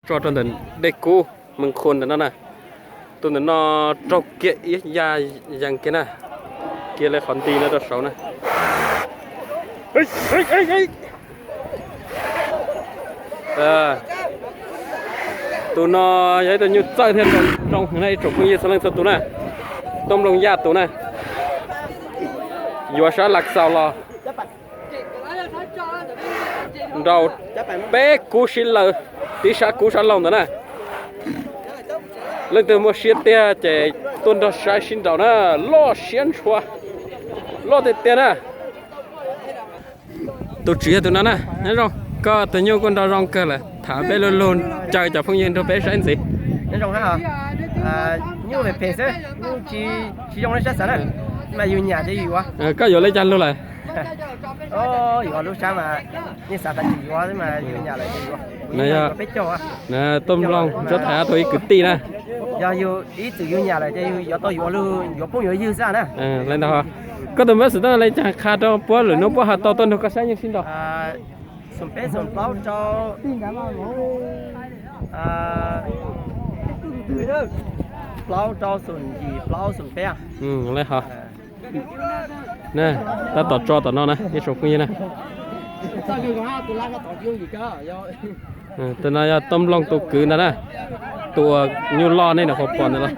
Tso rau ntawm dej kub Mees Khun ntawm no na. Tus ntawm no raug kiag ib ya yees kiag na, kiag li qhov nti no rau saud na. Tus no yog ib tug nyuj txawj thiab zoo heev na ib tsoom phooj ywg txhua leej txhua tus na. Tooj Nplooj Yaj tus na, yuav sab Las Xaus los nraus peb kub sib laws, tib sab kub sab laug ntawd na. Leej twg muaj siab tiag ces tuaj nrog saib sib nraus na, loj siab ntshua, loj tiag tiag na. Tus tswv yog tus no na, nyob zoo, koj tus nyuj kuj nrau zoo kawg lawm, tham peb lug lug caw cov phooj ywg nrog peb saib ntxiv. Nyob zoo hab, nyuj phem phem xwb, nyuj tsis zoo li sab xav na, mas yus nyam ces yus yuav. Koj yuav li cas lug lawm? Yuav lub sab mas nej xav tas tsis yuav mas yus nyam lawm ces yuav. Peb caug. Tooj Nplooj Tsuab Thaiv ob tug ib kwv tij na. Yog yus ib txwm yus nyam lawm ces yus yuav tau yuav lug yuav phooj yuav ywg xwb na. Koj tus npawb xov tooj le caag qha rau puab lwm nub puab ho tau tuaj nrog koj saib yeej sib nraus. Xoom peb xoom plaub rau, plaub rau xoom yim plaub xoom peb. Le ho, tab tom tso tom no na ib tsoom phooj ywg na. Tus no yog Tooj Nplooj tus kwv ntag na, tus uas nyuj loj nej nws qhuav pom ntawd los.